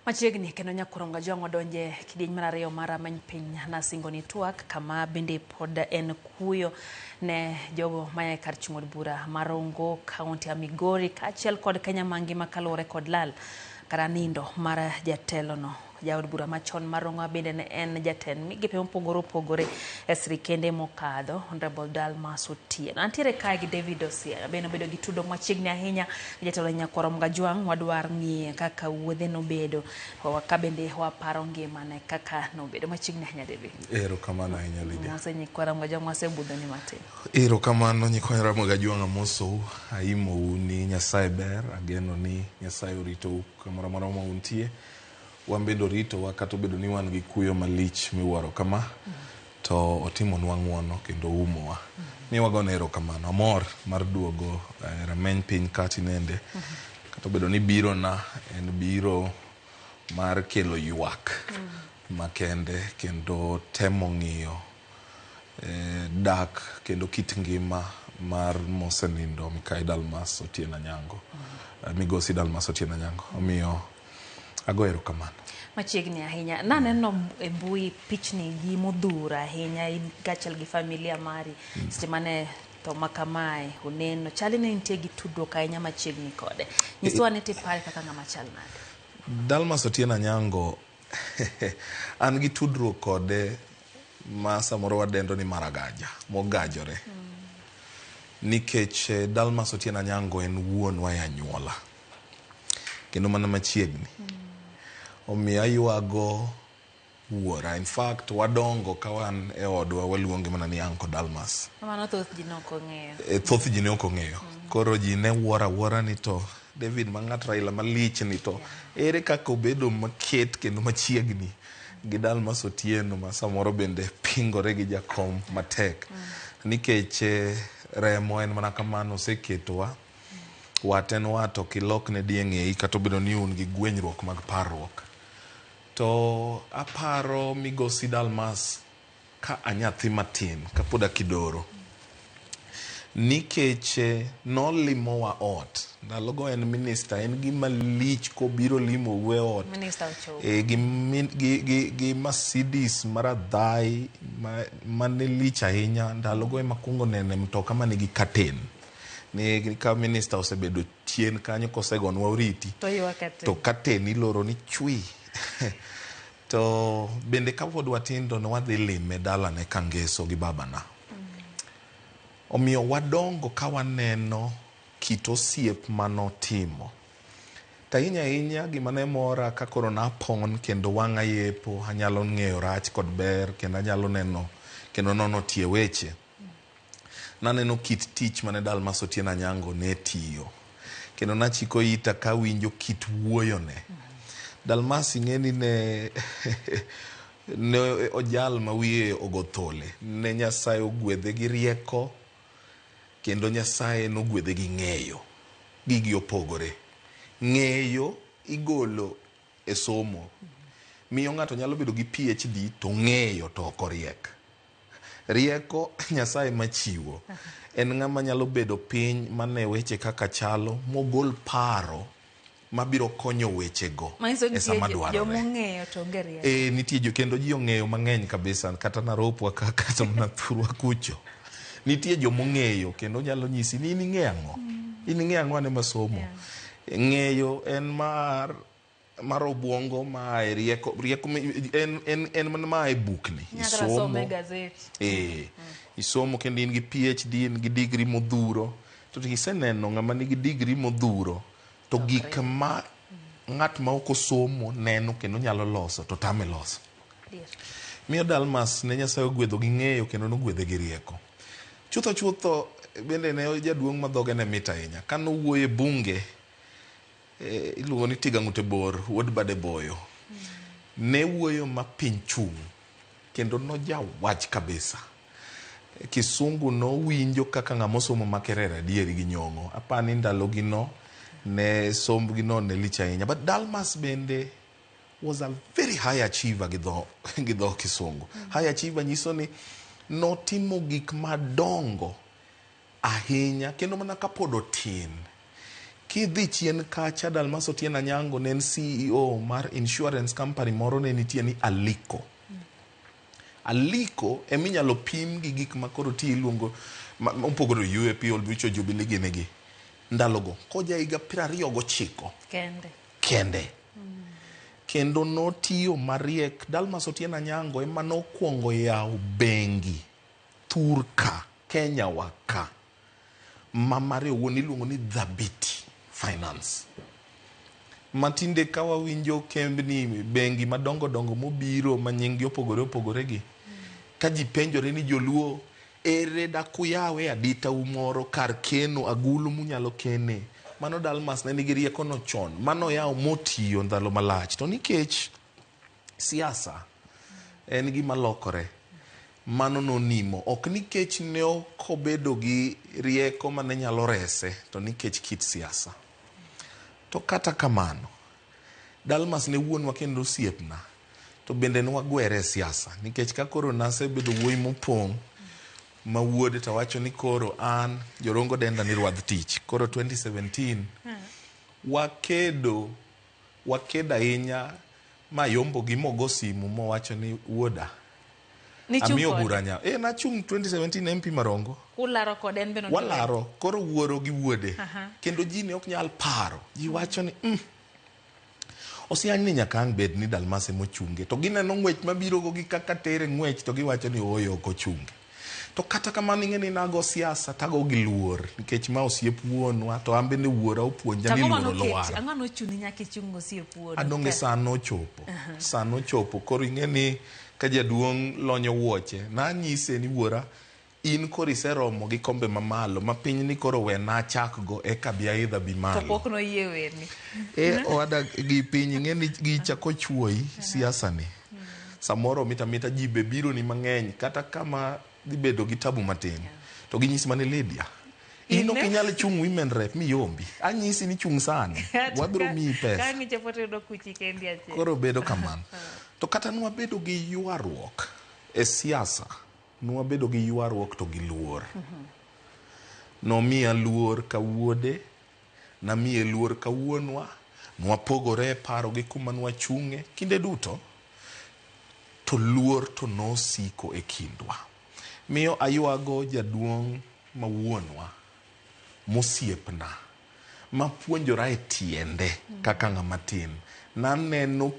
Machiegni kendo Nyakurom Gajwang' wadonje kidieny mar ariyo mar Rameny Piny nasingo ni twak kama bende pod en kuyo ne jogo maya e kar chung' od bura ma Rongo, kaunti ya Migori kaachiel kod Kenya mangima kaluwore kod lal kata nindo mar jatelono. Jaod bura machon mar Rongo bende ne en jatend migepe mopogore opogore e sirikende mokadho, Honorable Dalmas Otieno. Antiere kae gi David Osiaga, bende obedo gi tudruok machiegni ahinya gi jatelo Nyakwar Mgajwang'. Wadwar ng'iye kaka wuodhe nobedo, ka bende waparo ngimane kaka nobedo. Machiegni ahinya David. Erokamano ahinya Lydia. Mose nyikwara Mgajwang' wasebudho ni matin. Erokamano nyikwa Ramogi Ajwang' amosou, aimou ni Nyasaye ber, ageno ni Nyasaye oritou kamoro amora ma untie. Wan bende oritowa kata obedo ni wan gi kuyo malich miwuoro kama, to otimonwa ng'uono kendo oumowa. Mi wagone erokamano. Amor mar duogo e rameny piny ka tinende. Kata obedo ni birona en biro mar kelo ywak makende kendo temo ng'iyo dak kendo kit ngima mar mosenindo Mikayi Dalmas Otieno Anyango. Migosi Dalmas Otieno Anyango. Omiyo ago erokamano. Machiegni ahinya. Naneno e mbui pichni gi modhuro ahinya in kaachiel gi familia mari seche mane tho ma kamae oneno. Chali ne nitie gi tudruok ahinya machiegni kode. Nyiswa ni tipare kaka ng'ama chal nade? Dalmas Otieno Anyango an gi tudruok kode ma samoro wadendo ni maragaja, mogajore. Nikech Dalmas Otieno Anyango en wuonwa e anyuola. Kendo mana machiegni. Omiyo aywago wuora. In fact, wadongo ka wan e odwa waluonge mana ni Uncle Dalmas. Mano thoth ji ne ok ong'eyo. Thoth ji ne ok ong'eyo. Koro ji ne wuoro awuora ni to David ma ng'at Raila malich ni to ere kaka obedo maket kendo machiegni gi Dalmas Otieno ma samoro bende pingore gi jakom matek. Nikech remo en mana kamano oseketowa. Wat en wat ok ilokne dieng'eyi kata obedo ni un gi gwenyruok mag parruok. To aparo migosi Dalmas ka anyathi matin kapod akidoro. Nikech nolimowa ot. Ndalogo en minister, en gima lich kobiro limou e ot. Minister ochopo. Gi Mercedes maradhai mane lich ahinya. Ndalogo ema akwongo nene mtoka manigi curtain. Ni ka minister osebedo chien kanyo kosegonwa oriti. To ywa curtain. To curtain iloro ni chui. To bende kapod watindo ne wadhi lime dalane Kangeso gi babana. Omiyo wadongo ka waneno kit osiep manotimo. To ahinya ahinya gima ne mora ka koro napon kendo wang'a yepo, anyalo ng'eyo rach kod ber kendo anyalo neno kendo nono tie weche. Naneno kit tich mane Dalmas Otieno Anyango ne tiyo. Kendo nachiko ita kawinjo kit wuoyone. Dalmas ing'e ni ne ne ojal ma wiye ogo thole. Ne Nyasaye ogwedhe gi rieko kendo Nyasaye nogwedhe gi ng'eyo. Gigi opogore. Ng'eyo igolo e somo. Miyo ng'ato nyalo bedo gi PhD to ng'eyo to ok oriek. Rieko Nyasaye machiwo. En ng'ama nyalo bedo piny mane weche kaka chalo mogol paro mabiro konyo wechego e sama dwarore. Jomong'eyo to onge rieko. Nitie jo kendo ji ong'eyo mang'eny kabisa kata Naropwa ka kata mana thurwa kucho. Nitie jomong'eyo kendo nyalo nyisi ni in ing'eyo ang'o? In ing'eyo ang'o ane masomo? Ng'eyo en mar obuongo ma e rieko, rieko en mana ma e bukni. Isomo. Isomo kendo in gi PhD, in gi degree modhuro. To iseneno ng'ama nigi degree modhuro to gik ma ng'at ma ok osomo neno kendo nyalo loso to tame loso. Miyo Dalmas ne Nyasaye ogwedho gi ng'eyo kendo nogwedhe gi rieko. Chutho chutho bende ne jaduong' ma dhoge ne mit ahinya. Ka nowuoyo e bunge, iluongo ni Tiga Ng'ute Bor, wuod Bade Boyo. Ne wuoyo ma piny chung' kendo nojawach kabisa. Kisungu nowinjo kaka ng'ama osomo Makerere adieri gi nyong'o. Apani ndalogi no ne sombgi no ne lich ahinya. But Dalmas bende was a very high achiever gi dho Kisungu. High achiever nyiso ni notimo gik madongo ahinya kendo mana kapod otin. Kidhi chien kacha, Dalmas Otieno Anyango ne en CEO mar insurance company moro ne nitie ni Aliko. Aliko eminyalo pim gi gik ma koro ti iluongo mopogore UAP, Old Mutual, Jubilee gini gi ndalogo. Koja higa 29 kende. Kende. Kendo notiyo mariek. Dalmas Otieno Anyango ema nokwongo yawo bengi thurka Kenya wa ka ma mare owuon iluongo ni Dhabiti Finance. Matinde ka wawinjo kembni bengi madongo dongo mobiro ma nying gi opogore opogore gi, ka ji penjore ni joluo ere dakuyawe adita u moro kar keno agulu munyalo kene. Mano Dalmas ne nigi rieko no chon, mano yawo motiyo ndalo malach. To nikech siasa en gima lokore, mano nonimo. Ok nikech ne ok obedo gi rieko mane nyalo rese, to nikech kit siasa. To kata kamano, Dalmas ne wuonwa kendo osiepna, to bende ne wagwere e siasa. Nikech ka koro nasebedo wuoyi mopong' ma wuode to awacho ni koro an jorongo denda ni rwadh tich. Koro 2017 wakedo ahinya ma yombo gi mogo simu mowacho ni wuoda. Amiyo bura nya. Nachung' 2017 MP Marongo. Ularo kode en bende. Walaro koro wuoro gi wuode. Kendo ji ne ok nyal paro. Ji wacho ni Osiany ni nyaka ang' bed ni Dalmas emochunge. To gineno ng'wech mabiro go gi kaka tere ng'wech to giwacho ni ooyo ok ochunge. To kata kamano ing'e ni nago siasa tago gi luor nikech ma osiep wuonwa to an bende wuora opuonja ni luoro lwar. Ang'o nochuni nyaka ichung osiep wuonu? Adonge sa nochopo. Sa nochopo koro ing'e ni ka jaduong' lonyo wuoche nanyise ni wuora in koro iseromo gi kombe mamalo ma piny ni koro we nachak go eka bi aidha bi malo. To pok noyie weni. Owada gi piny ing'e ni gicha kochuoyi siasa ni. Samoro mita mita ji be biro ni mang'eny kata kama dhi bedo gi tabu matin. To ginyisi mana Lydia. In ok inyal chung' women rep miyombi. Anyisi ni chung' sani. Wabiro miyi pesa. Ka ng'icho to yudo kuchi kendi achiel. Koro bedo kamano. To kata nwabedo gi ywaruok e siasa, nwabedo gi ywaruok to gi luor. Nomiya luor ka wuode, namiye luor ka wuonwa, nwapogore e paro gi kuma nwachung'e kinde duto, to luor to nosiko e kindwa. Miyo aywago jaduong' ma wuonwa, mosiepna, mapuonjora e tiende kaka ng'ama tin. Naneno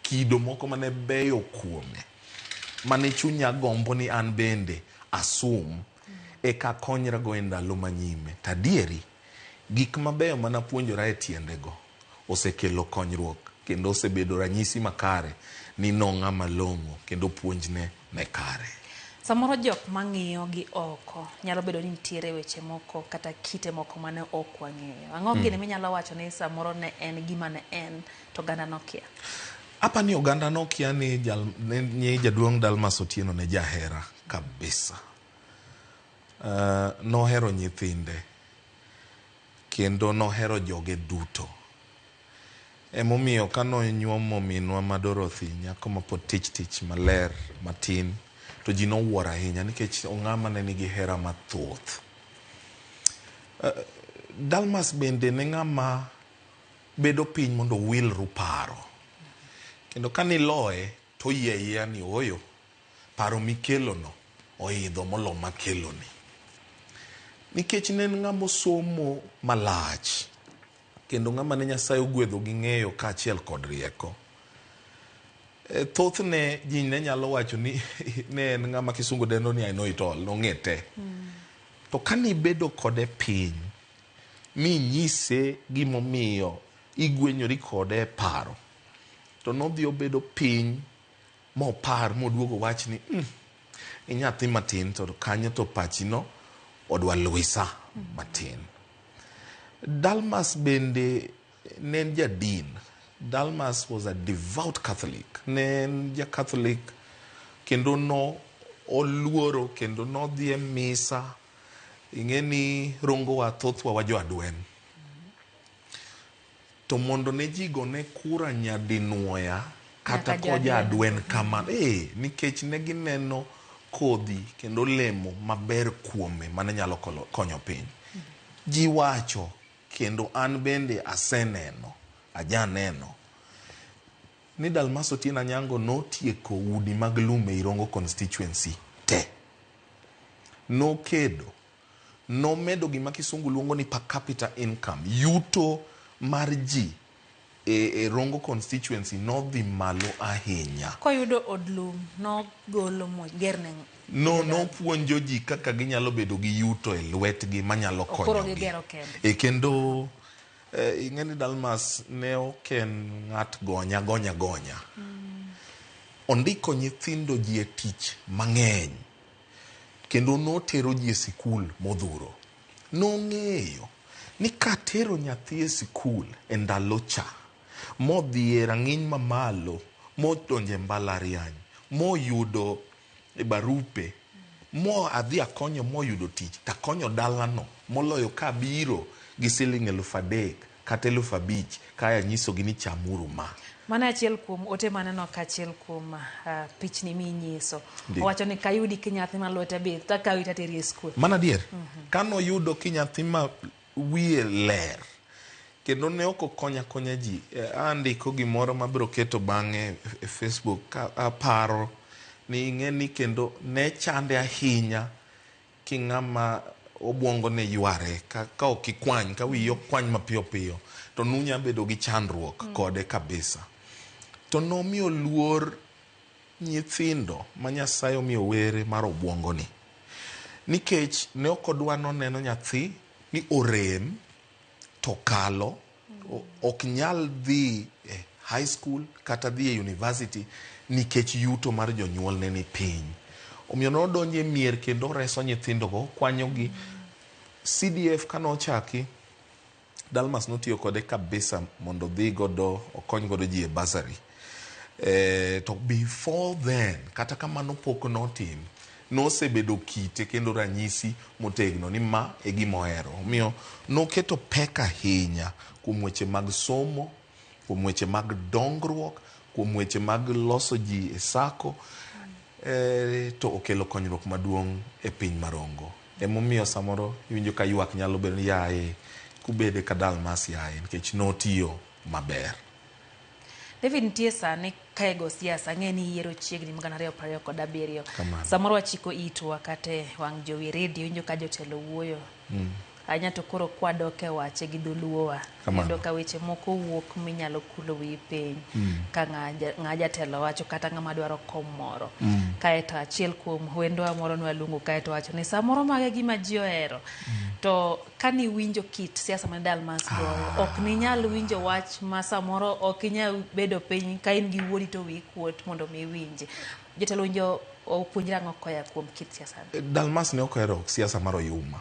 kido moko mane beyo kuome, mane chunya gombo ni an bende asum eka konyrago e ndalo manyime. To adieri, gik mabeyo manapuonjora e tiendego osekelo konyruok kendo osebedo ranyisi makare ni nong'ama long'o kendo puonjne ne kare. Samoro jok mang'iyo gi oko nyalo bedo ni nitiere weche moko kata kite moko mane ok wang'eyo. Ang'o gini minyalo wacho ni samoro ne en gima ne en to oganda nokia? Apa ni oganda nokia ni jaduong' Dalmas Otieno ne jahera kabisa. Nohero nyithinde kendo nohero joge duto. Emomiyo kano nyuomo minwa ma Dorothy, nyako ma pod tich tich maler matin, to ji nowuoro ahinya nikech ong'ama ne nigi hera mathoth. Dalmas bende ne ng'ama bedo piny mondo wilru paro. Kendo kaniloye to oyie ayieya ni ooyo, paro mikelono oidho molo makeloni. Nikech ne en ng'ama osomo malach, kendo ng'ama ne Nyasaye ogwedho gi ng'eyo kaachiel kod rieko. Thothne ji ne nyalo wacho ni ne en ng'ama kisungu dendo ni I know it all, nong'e te. To kanibedo kode piny, minyise gimomiyo igwenyori kode e paro, to nodhi obedo piny mopar moduogo wach ni inyathi matin to kanyo to pachino odwa lwisa matin. Dalmas bende ne en jadin. Dalmas was a devout Catholic. Ne en ja Catholic kendo no oluoro kendo nodhi e misa. Ing'e ni rongowa thothwa wa jo adwen. To mondo ne ji gone kura nyadinuoya kata koja adwen kama, nikech ne gineno kodhi kendo lemo maber kuome mane nyalo konyo piny. Ji wacho kendo an bende aseneno, ajaneno ni Dalmas Otieno Anyango notieko udi mag lum e Irongo constituency te. Nokedo, nomedo gima kisungu luongo ni per capita income, yuto mar ji e Rongo constituency nodhi malo ahinya. Koyudo od lum nogolo mogerne. No, nopuonjo ji kaka ginyalo bedo gi yuto e lwetgi manyalo Koro konyogi. gigero kende. E kendo ing'e ni Dalmas ne ok en ng'at gonya gonya gonya. Ondiko nyithindo ji e tich mang'eny. Kendo notero ji e sikul modhuro. Nong'eyo ni katero nyathi e sikul e ndalo cha, modhi e rang'iny mamalo, modonjo e mbalariany, moyudo barupe, mo adhi akonyo moyudo tich, takonyo dalano moloyo kabiro gi siling 3,000 kata 5,000 kae anyisogi ni chamuru ma. Mano achiel kuom ote maneno kaachiel kuom pichni minyiso. Owacho ni kayudi ki nyathi ma lwete bith takawi tateri e skul. Mano adier. Kanoyudo ki nyathi ma wiye ler kendo ne ok okonya konya ji. Andiko gimoro mabiro keto bang'e e Facebook ka aparo ni ing'e ni kendo ne chande ahinya ki ng'ama obwongo ne yware ka ok ikwany, ka wiyi ok kwany mapiyo piyo to nunya bedo gi chandruok kode kabisa. To nomiyo luor nyithindo ma Nyasaye omiyo were mar obwongo ni. Nikech ne ok odwa noneno nyathi ni orem to kalo, ok nyal dhi e high school kata dhi e university nikech yuto mar jonyuolne ni piny. Omiyo nodonjo e mier kendo oreso nyithindogo, okwanyogi. CDF kanochaki, Dalmas notiyo kode kabisa mondo odhi godo, okony godo ji e bursary. To before then, kata kamano pok notim, nosebedo kite kendo ranyisi motegno ni ma e gima ohero. Omiyo noketo pek ahinya kuom weche mag somo, kuom weche mag dongruok, kuom weche mag loso ji e sako, to okelo konyruok maduong' e piny Marongo. Emomiyo samoro iwinjo ka ywak nyalo bedo ni yaye, kubede ka Dalmas yaye, nikech notiyo maber. David, nitie sani ka e go siasa, ang'e ni yiero chiegni mag 2027. Kamano. Samoro wachiko itwa kata e wang' jowi redio, iwinjo ka jotelo wuoyo. Ahinya to koro kwadok e wache gi dholuowa. Iyudo ka weche moko wuok minyalo kulo wiyi piny. Ka ng'a jatelo wacho kata ng'ama dwaro kom moro. Kaeto achiel kuom wendwa moro nwaluongo kaeto wacho ni samoro mago e gima ji ohero. To kaniwinjo kit siasa ma Dalmas goyo, ok ninyal winjo wach ma samoro ok inyal bedo piny ka in gi wuodi to wiyi kuot mondo mi iwinji. Jotelo winjo opuonjre ang'o koya kuom kit siasa ni? Dalmas ne ok ohero siasa mar oyuma.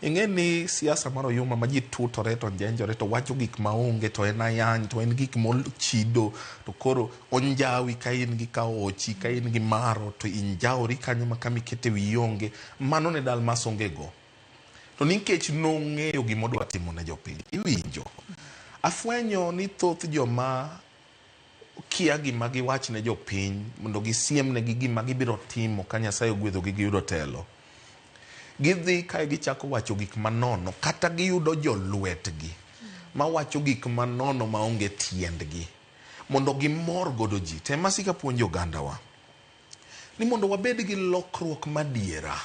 Ing'e ni siasa mar oyuma ma ji tutore to njenjore to wacho gik maonge to en ayany to en gik mochido to koro onjawi ka in gi kaochi ka in gi maro to injawori kanyo ma kama ikete wiyi onge. Mano ne Dalmas onge go. To nikech nong'eyo gima odwa timo ne jopiny, iwinjo. Afwenyo ni thoth joma kia gima giwach ne jopiny mondo gisiemnegi gima gibiro timo ka Nyasaye ogwedhogi giyudo telo. Gidhi kae gichako wacho gik manono kata giyudo jolwetgi mawacho gik manono maonge tiendgi mondo gimor godo ji. Tem asika puonjo ogandawa ni mondo wabed gi lokruok madiera,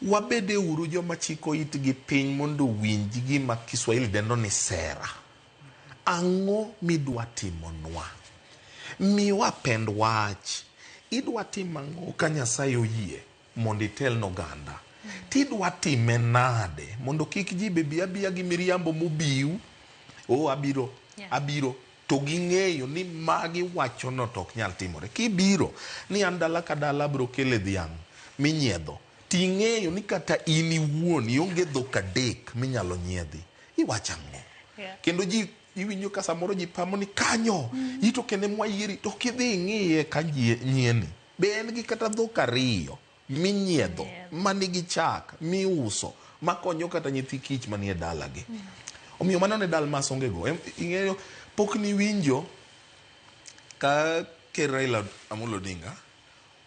wabede uru joma chiko itgi piny mondo owinj gima Kiswahili dendo ni sera. Ang'o midwa timonwa? Miwa pend wach. Idwa timo ang'o ka Nyasaye oyie mondo itel ne oganda? Tidwa time nade mondo kik ji be bi abiya gi miriambo mobiu? Oh, abiro, abiro. To ging'eyo ni magi wachono to ok nyal timore. Kibiro ni an dala ka dala abiro kele dhiang' minyiedho, ting'eyo ni kata in iwuon ionge dhok adek minyalo nyiedhi. Iwacho ang'o? Kendo ji iwinjo ka samoro ji pamo ni kanyo, ito kendo mwayieri, to kidhi ing'iye ka nyieni. Be en gi kata dhok ariyo minyiedho, manigi chak, miuso, makonyo kata nyithi kich manie dalagi. Omiyo mano ne Dalmas onge go. Ing'eyo, pok niwinjo ka Ker Raila Amolo Odinga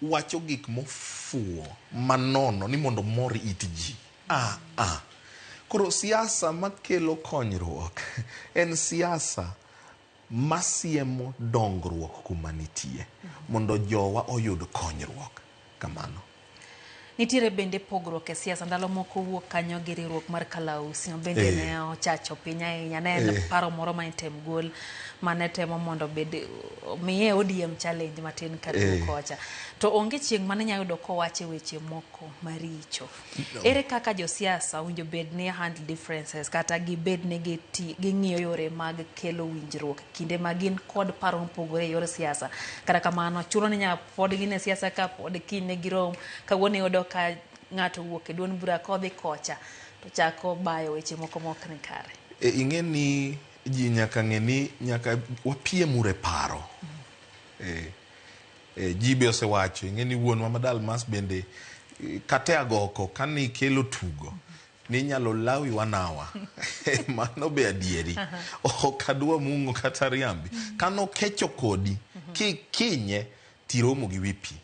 wacho gik mofuwo manono ni mondo mor it ji. Koro siasa makelo konyruok en siasa masiemo dongruok kuma nitie mondo jowa oyud konyruok. Kamano. Nitiere bende pogruok e siasa ndalo moko wuok kanyo gi riwruok mar Kalausi ma bende ne ochacho piny ahinya. Ne en paro moro ma item gol mane temo mondo obed miye ODM challenge matin kar kocha. To onge chieng' mane inyalo yudo kowache weche moko maricho. Ere kaka josiasa owinjo bed ni handle differences kata gibed ni ging'iyo yore mag kelo winjruok kinde ma gin kod paro mopogore e yor siasa. Kata kamano chuno ni nyaka pod gin e siasa ka pod kiny ne girom. Kawuono iyudo ka ng'ato owuok e duond bura kodhi kocha to chako bayo weche moko mok ni kare. Ing'e ni ji nyaka ng'e ni nyaka wapiem uru e paro. Ji be osewacho, ing'e ni wuonwa ma Dalmas bende kata e agoko kane ikelo tugo ninyalo lawi wanawa. Mano be adieri. Ok adwa mung'o kata riambi. Kanokecho kodi, kikinye tiromo gi wi pi.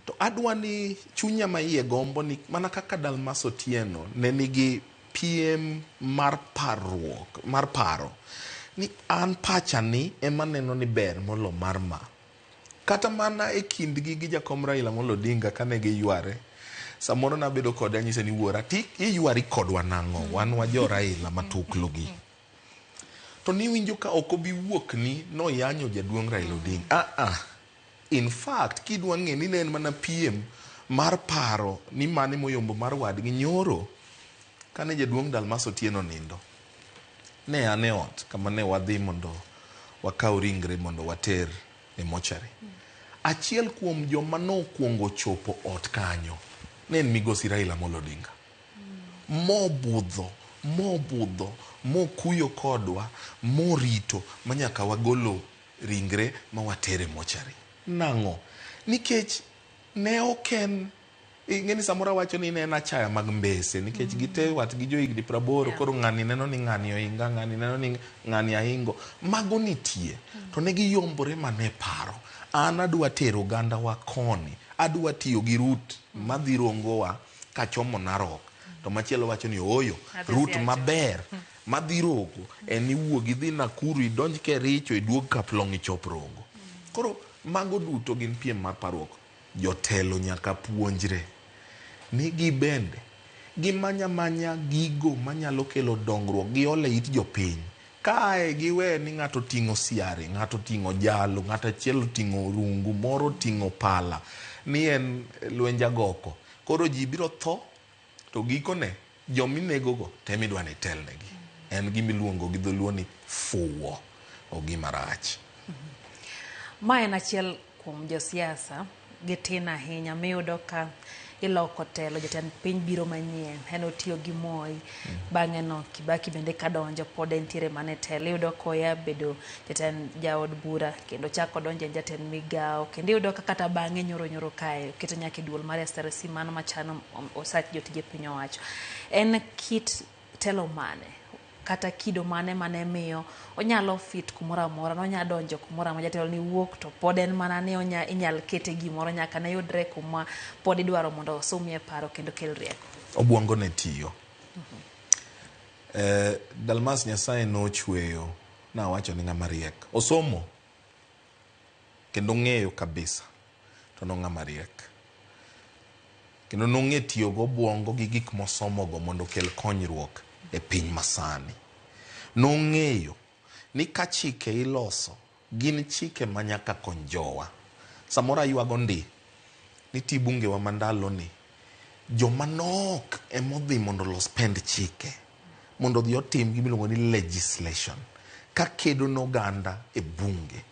To adwa ni chunya ma iye gombo ni mana kaka Dalmas Otieno ne nigi piem mar parruok, mar paro ni an pacha ni ema neno ni ber molo mar ma. Kata mana e kindgi gi jakom Raila Amolo Odinga kane giyware, samoro nabedo kode anyise ni wuora ti iywari kodwa nang'o, wan wa jo Raila matuklu gi. To niwinjo ka ok obi wuok ni noyanyo jaduong' Raila Odinga. In fact, kidwa ng'e ni ne en mana piem mar paro ni mane moyombo mar wadgi nyoro kane jaduong' Dalmas Otieno nindo. Ne an e ot kama ne wadhi mondo wakaw ringre mondo water e mochari. Achiel kuom joma nokwongo chopo ot kanyo ne en migosi Raila Amolo Odinga. Mobudho, mobudho, mokuyo kodwa, morito manyaka wagolo ringre ma watere mochari. Nang'o? Nikech ne ok en ing'e ni samoro awacho ni ne en achaya mag mbese nikech gite wat gi johigni 80 koro ng'ani neno ni ng'ani ohinga, ng'ani neno ni ng'ani ahingo. Mago nitie. To ne giyombore mana e paro. An adwa tero ogandawa koni. Adwa tiyo gi route madhi Rongowa kachomo Narok. To machielo wacho ni ooyo, route maber madhi Rongo en iwuog idhi Nakuru idonj Kericho iduog Kaplong' ichop Rongo. Koro mago duto gin piem mar parruok. Jotelo nyaka puonjre ni gibende gimanya manya gigo manyalo kelo dongruok giol e it jopiny. Kae giwe ni ng'ato oting'o siare, ng'ato oting'o jalo, ng'ato achiel oting'o rungu, moro oting'o pala, ni en lwenj agoko. Koro ji biro tho to gikone jominegogo temidwa ni itelnegi. En gimiluongo gi dholuo ni fuwo, ok gima rach. Ma en achiel kuom josiasa gitin ahinya miyudo ka iloko telo, jatend piny biro manyien, en otiyo gi Moi, bang'e no Kibaki bende kadonjo pod entiere mana e telo, iyudo koya bedo jatend jaod bura kendo chako donjo en jatend migawo, kendo iyudo ka kata bang'e nyoro nyoro kae oketo nyaka e duol mar SRC mano machano osach jotije piny owacho. En kit telo mane kata kido mane mane miyo onyalo fit kumoro amora, nonyalo donjo kumoro amora, jatelo ni wuok to pod en mana ni inyal kete gimoro nyaka ne yudre kuma pod idwaro mondo osumie paro kendo kel rieko. Obwongo ne tiyo. Dalmas Nyasaye nochweyo, nawacho ni ng'ama riek. Osomo kendo ng'eyo kabisa to nong'ama riek. Kendo nong'e tiyo gi obwongo gi gik mosomogo mondo okel konyruok e piny masani. Nong'eyo ni ka chike iloso, gin chike ma nyaka kony jowa. Samoro aywago ndi, nitie bungewa ma ndaloni, joma nok emodhi mondo olos pend chike, mondo odhi otim gimiluongo ni legislation, ka kedo ne oganda e bunge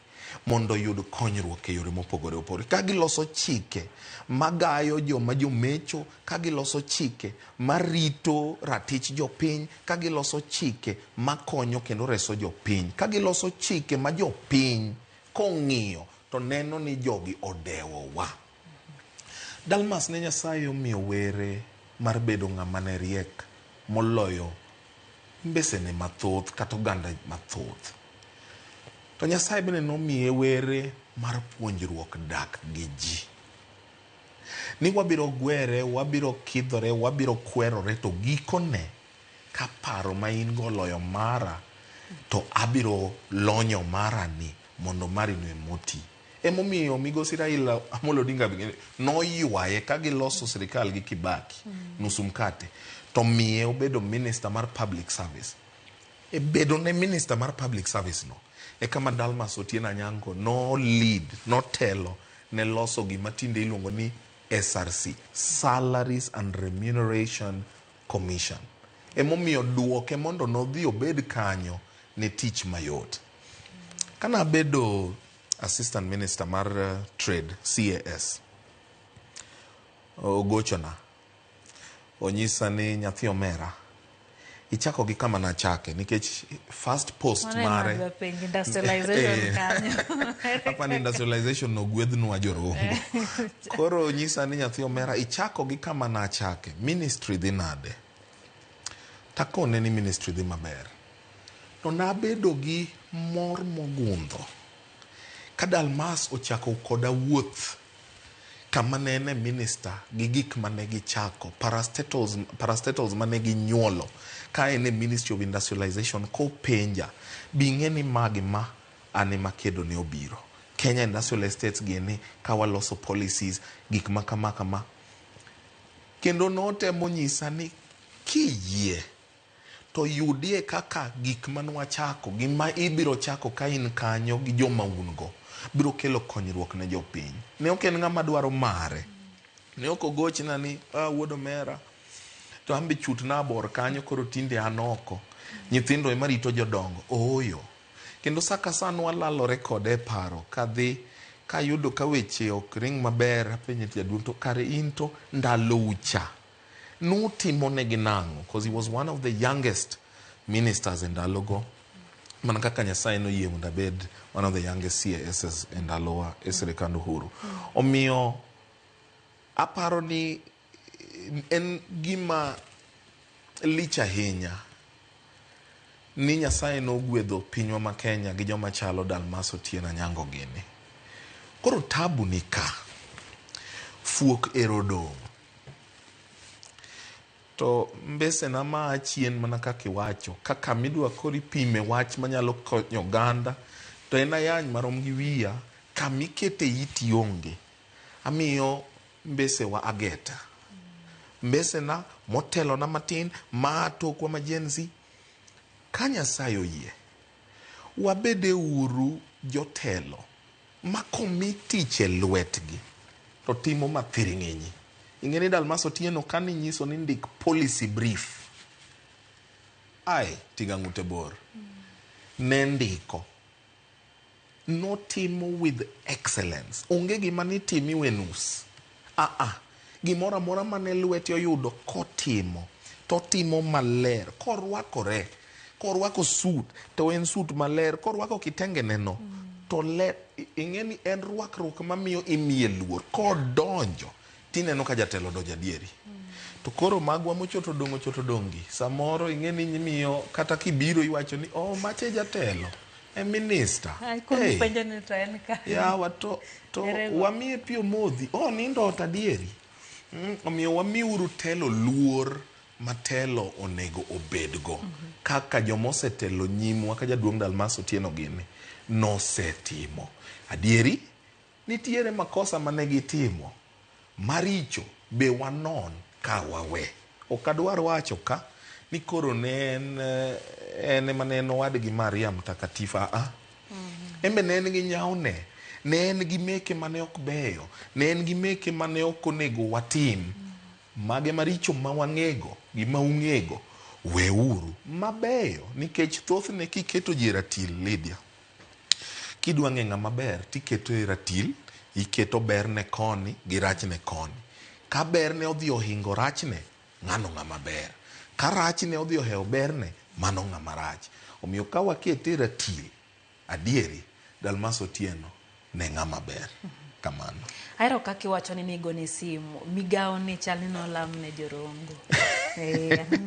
mondo oyud konyruok e yore mopogore opogore. Ka giloso chike magayo joma jomecho, ka giloso chike marito ratich jopiny, ka giloso chike makonyo kendo reso jopiny, ka giloso chike ma jopiny kong'iyo to neno ni jogi odewowa. Dalmas ne Nyasaye omiyo were mar bedo ng'ama ne riek moloyo mbesene mathoth kata oganda mathoth. To Nyasaye bende nomiye were mar puonjruok dak gi ji. Ni wabiro gwere, wabiro kidhore, wabiro kwerore, to gikone Ka paro ma in go oloyo mara, to abiro lonyo mara ni mondo mari no emoti. Emomiyo migosi Raila Amolo Odinga noywaye ka giloso sirikal gi Kibaki, nusu mkate, to miye obedo minister mar public service. E bedo ne minister mar public service no, e kama Dalmas Otieno Anyango no lead, notelo ne loso gima tinde iluongo ni SRC, Salaries and Remuneration Commission. Emomiyo duoke mondo nodhi obed kanyo ne tich mayot. Kana abedo assistant minister mar trade, CAS, ogochona, onyisa ni nyathi omera, ichako gi kama nachake nikech first post mare industrialization kanyo. Hapa ni industrialization nogwedhnwa jorongo. Koro nyisa ni nyathi omera ichako gi kama nachake, ministry dhi nade? Takone ni ministry dhi maber. To nabedo gi mor mogundho ka Dalmas ochako koda wuoth kama ne en e minister gi gik mane gichako, parastatals, parastatals mane ginyuolo ka en e Ministry of Industrialization kopenja bing'e ni magi ma an ema kedo ne obiro. Kenya Industrial Estates gini ka waloso policies gik ma kama kama. Kendo notemo nyisa ni kiyie to yudie kaka gik manwachako gi ma ibiro chako ka in kanyo gi joma un go biro kelo konyruok ne jopiny. Ne ok en ng'ama dwaro mare. Ne ok ogochna ni ah, wuod omera to an be chutna abor kanyo koro tinde an oko. Nyithindo ema rito jodongo. Ooyo. Kendo sa ka sa nwalalore kode e paro kadhi kayudo ka weche ok ring maber apenje jaduong' to kare in to ndalou cha nutimo negi nang'o? Because he was one of the youngest ministers e ndalogo. Mana kaka Nyasaye noyie mondo abed one of the youngest CASs e ndalowa e sirikand Uhuru. Omiyo aparo ni en gima lich ahinya ni Nyasaye nogwedho pinywa ma Kenya gi joma chalo Dalmas Otieno Anyango gini. Koro tabu ni ka. Fuok ero dong'. To mbesena maa chien mana kaka iwacho, kaka midwa koro ipime wach manyalo konyo oganda, to en ayany marom gi wiya, kamikete iti onge. Amiyo mbesewa ageta. Mbesena motelona matin, maa tokwa ma Gen Z, ka Nyasaye oyie, wabede uru jotelo ma komi tich e lwetgi to timo mathiring'inyi. Ing'e ni Dalmas Otieno kane inyiso ni ndik policy brief, ai tiga ng'ute bor, ne ndiko. Notimo with excellence. Onge gima nitimi we nus. Ah ah. Gimoro amora mane lwete oyudo kotimo, totimo maler. Korwakore, korwako suit, to en suit maler. Korwako kitenge neno, to ler. Ing'e ni en rwakruok mamiyo imiye luor. Kodonjo, tineno ka jatelo odonjo adieri. To koro magwa mochoto dong' ochoto dong' gi. Samoro ing'e ni imiyo kata kibiro iwacho ni oh mache jatelo. E minister. Hey. Penjo ni to en ka. Yawa to wamiye pi omodhi. Oh nindo ot adieri. Omiyo wamiuru telo luor ma telo onego obedgo. Kaka jomosetelo nyimwa ka jaduong' Dalmas Otieno gini nosetimo. Adieri nitiere makosa mane gitimo maricho be wanon ka wawe. Ok adwar wacho ka ni koro ne en en ema ne en owadgi Maria Mtakatifu. Ah. En be ne en gi nyawne, ne en gi meke mane ok beyo, ne en gi meke mane ok onego watim. Mage maricho ma wang'ego gi ma ung'ego, weuru mabeyo nikech thothne kiketo ji e ratil Lydia, kidwa ng'e ng'ama ber tiketo e ratil, iketo berne koni gi rachne koni. Ka berne odhi ohingo rachne, ng'ano ng'ama ber. Ka rachne odhi ohewo berne, mano ng'ama rach. Omiyo ka wakete e ratil, adieri, Dalmas Otieno ne ng'ama ber. Kamano. Ahero kaka iwacho ni nigone simu. Migawo ni chal ni nolam ne jorongo.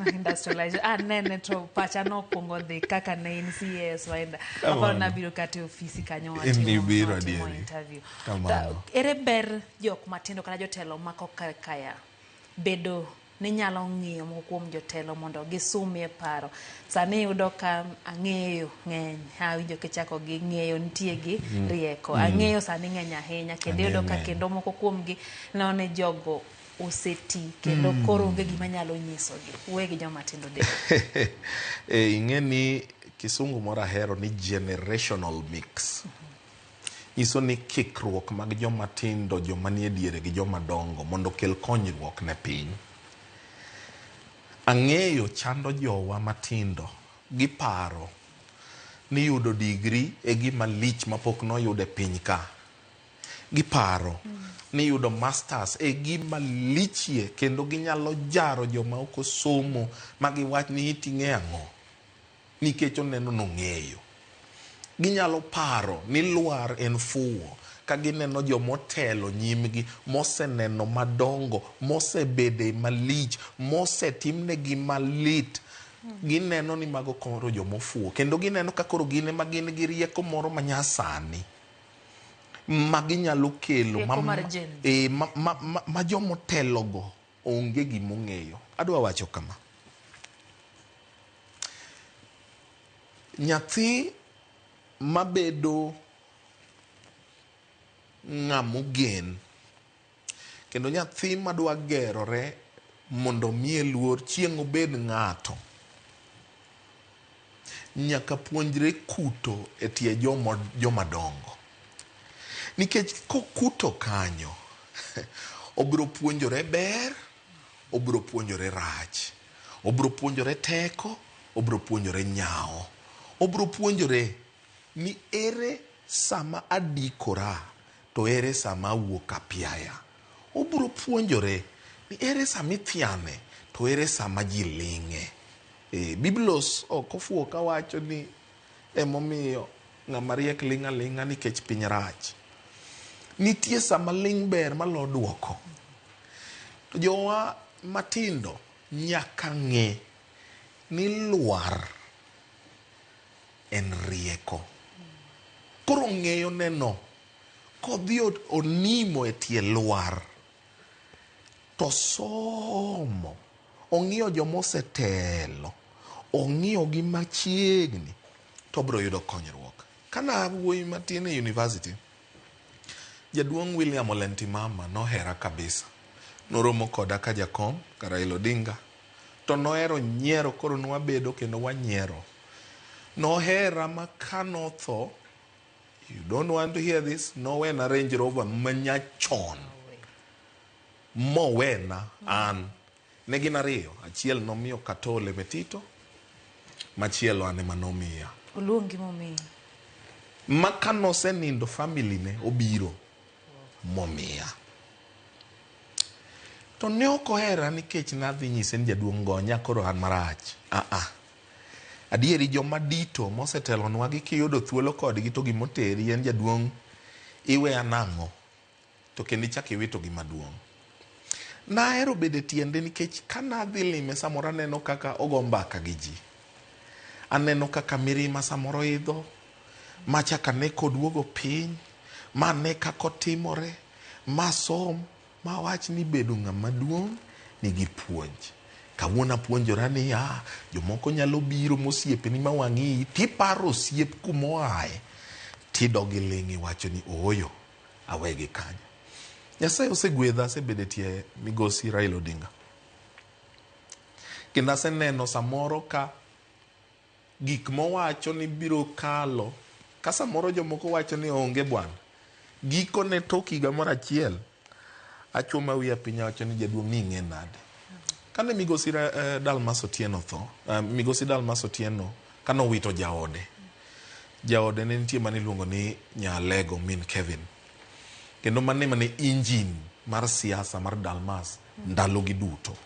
Industrialization. Anene to pacha nokwongo dhi kaka ne in CS waenda. Aparo nabiro kata e ofisi kanyo watimo interview. Ere ber jok matindo kata jotelo mako kaya bedo Ninyalo ng'iyo moko kuom jotelo mondo gisumie paro. Sani iyudo ka ang'eyo ng'eny, awinjo kichako gi ng'eyo nitie gi rieko. Ang'eyo sani ng'eny ahinya kendo iyudo ka kendo moko kuomgi neno ni jogo oseti kendo koro onge gima nyalo nyisogi. Wuoye gi joma tindo de. Ing'e ni kisungu moro ahero ni generational mix. Nyiso ni kikruok mag joma tindo, joma nie diere gi joma dongo mondo okel konyruok ne piny. Ang'eyo chando jowa matindo giparo ni yudo degree e gima lich mapok noyud e piny ka. Giparo ni yudo masters e gima lichie kendo ginyalo jaro joma ok osomo ma giwach ni iting'e ang'o nikech oneno nong'eyo. Ginyalo paro ni lwar en fuwo ka gineno jomotelo nyimgi moseneno madongo, mosebede malich, mosetimnegi malit. Gineno ni mago koro jomofuwo kendo gineno ka koro gin ema gin gi rieko moro manyasani ma ginyalo kelo ma jomotelogo onge gimong'eyo. Adwa wacho kama. Nyathi mabedo ng'amogen kendo nyathi madwa gerore mondo miye luor chieng' obed ng'ato nyaka puonjre kuto e tie joma dongo. Nikech kokuto kanyo, obiro puonjore ber, obiro puonjore rach, obiro puonjore teko, obiro puonjore nyawo, obiro puonjore ni ere sama adikora to ere sama awuok apiaya. Obiro puonjore ni ere sama ithiane to ere sama ji ling'e. Biblos ok ofuwo kawacho ni emomiyo ng'ama riek ling' aling'a nikech piny rach. Nitie sama ling' ber malo duoko. To jowa matindo nyaka ng'e ni lwar en rieko. Koro ng'eyo neno kodhi onimo e tie lwar to somo, ong'iyo jomosetelo, ong'iyo gi machiegni to obiro yudo konyruok. Kana wuoyi matin e university, jaduong' William Ole Ntimama nohera kabisa. Noromo koda ka jakom ka Raila Odinga to nohero nyiero koro nwabedo kendo wanyiero. Nohera ma kanotho, you don't want to hear this, nowena Range Rover manyachon. Mowena an. Ne gin ariyo, achiel nomiyo Katole Metito, machielo an ema nomiya. Oluongi momiyi. Ma kanosenindo family ne obiro momiya. To ne ok ohera nikech nadhi nyise ni jaduong' gonya koro an marach. Adieri joma dito mosetelonwa gi kiyudo thuolo kodgi to gimoteri en jaduong' iweya nang'o to kendo ichak iwito gima duong'. Nahero bedo e tiende nikech kanadhi lime samoro aneno kaka ogo mbaka gi ji. Aneno kaka mirima samoro idho, machak ane koduogo piny, ma ane kaka otimore, ma som, ma wach ni bedo ng'ama duong' nigi puonj. Kawuono apuonjora niya, jomoko nyalo biro mosiepeni ma wang' iyi, tiparo osiep kumoaye, tidog iling' iwacho ni ooyo, awegi kanyo. Nyasaye osegwedha, asebedo e tie migosi Raila Odinga. Kendo aseneno samoro ka gik mowacho ni biro kalo, ka samoro jomoko wacho ni onge bwana. Gikone tok higa moro achiel, achuma wiya piny awacho ni jaduong' ni ing'e nade. Kane migosi Dalmas Otieno otho, migosi Dalmas Otieno kane owito jaode, jaode ne nitie mane iluongo ni Nyalego min Kevin. Kendo mane mane engine mar siasa mar Dalmas ndalo gi duto.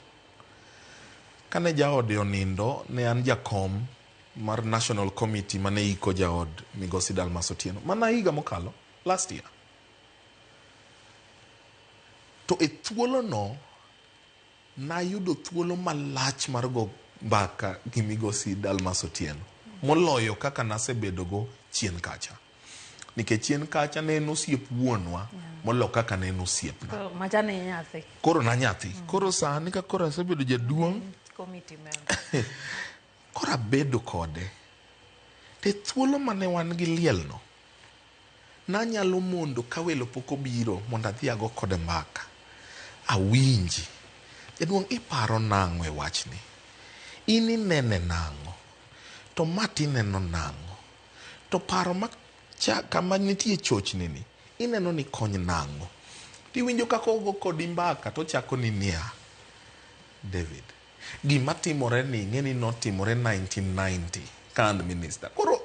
Kane jaode onindo, ne an jakom mar National Committee mane iko jaod migosi Dalmas Otieno. Mana higa mokalo, last year. To e thuolono, nayudo thuolo malach mar go mbaka gi migosi Dalmas Otieno. Moloyo kaka nasebedogo chien kacha. Nikech chien kacha ne en osiep wuonwa molo kaka ne en osiepna. Koro macha ne nyathi. Koro na nyathi. Koro sani ka koro asebedo jaduong', Committee member. Koro abedo kode. To e thuolo mane wan gi liel no, nanyalo mondo ka welo pok obiro mondo adhi ago kode mbaka. Awinji. Jaduong' iparo nang'o e wachni? In inene nang'o? To ma tineno nang'o? To paro ma cha kama nitie chochni ni, ineno ni kony nang'o? Tiwinjo kaka ogo kodi mbaka tochako ni niya, David, gima timore ni ing'e ni notimore 1990 ka an minister. Koro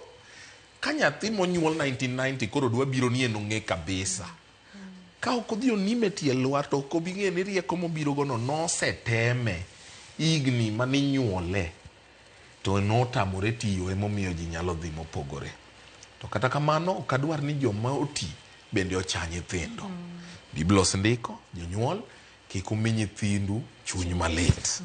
ka nyathi monyuol 1990 koro dwa biro ni en ong'e kabisa. Ka ok odhi onime tie lwar to ok obi ng'eyo ni rieko mobiro go no noseteme higni maninyuole to notamore tiyo emomiyo ji nyalo dhi mopogore. To kata kamano ok adwar ni joma oti bende ocha nyithindo. Biblos ndiko jonyuol kik umi nyithindu chuny malit.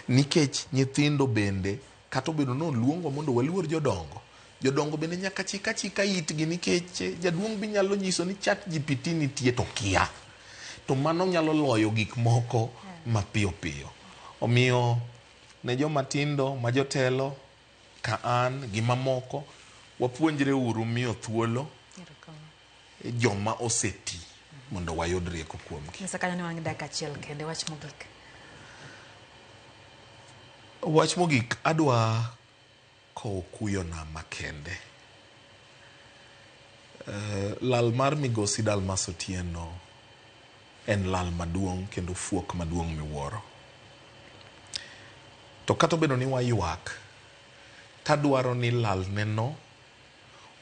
Nikech nyithindo bende kata obedo ni oluongwa mondo waluor jodongo, jodongo bende nyaka chik achika itgi nikech jaduong' be nyalo nyiso ni chat GPT nitie to kia. To mano nyalo loyo gik moko mapiyo piyo. Omiyo ne joma tindo ma jotelo ka an gi mamoko wapuonjre uru miyo thuolo joma oseti mondo wayud rieko kuomgi. Nyisa kanyo ni wan gi dakika achiel kende wach mogik. Wach mogik adwa kowo kuyona makende. Lal mar migosi Dalmas Otieno en lal maduong' kendo fuok maduong' miwuoro. To kata obedo ni waywak, tadwaro ni lalneno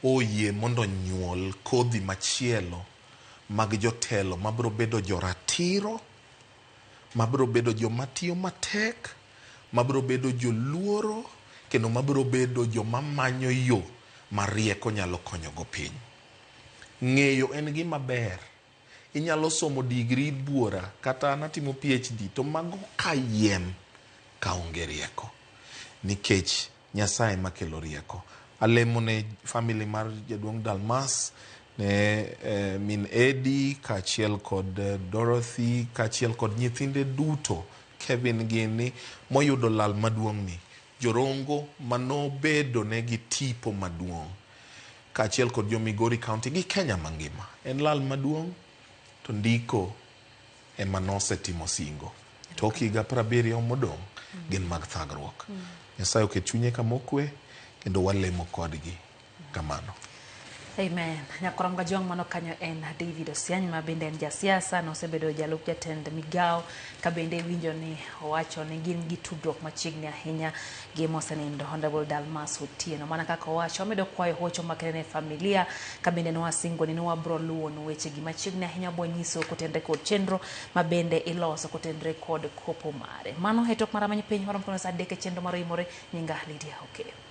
oyie mondo onyuol kodhi machielo mag jotelo mabiro bedo joratiro, mabiro bedo joma tiyo matek, mabiro bedo joluoro, kendo mabiro bedo joma manyo yo ma rieko nyalo konyogo piny. Ng'eyo en gima ber. Inyalo somo degree buora kata an atimo PhD to mago kayiem ka onge rieko. Nikech Nyasaye makelo rieko. Alemo ne family mar jaduong' Dalmas, ne min Eddie kaachiel kod Dorothy kaachiel kod nyithinde duto Kevin gini moyudo lal maduong' ni. Jorongo manobedo negi tipo maduong' kaachiel kod jo Migori County gi Kenya mangima. En lal maduong' to ndiko ema nosetimo singo. Tok higa 70 modong' gin mag thagruok. Nyasaye oket chunye kama okwe kendo walemo kodgi kamano. Amen. Nyakorom Gajwang' mano kanyo en David Osiany ma bende en jasiasa, nosebedo jalup jatend migawo ka bende winjo ni owacho ni gin gi tudruok machiegni ahinya gi mosenindo Honorable Dalmas Otieno. Mana kaka owacho, wamedo kwayo hocho makende ne familia ka bende nwasingo ni nwabro luwo weche gi machiegni ahinya bwanyiso kotenre kod chenro ma bende iloso kotenre kod kopo mare. Mano e tok mar Amany Piny warom kono saa 3 e chenro mar Oimore. Nyinga Lydia Okeyo.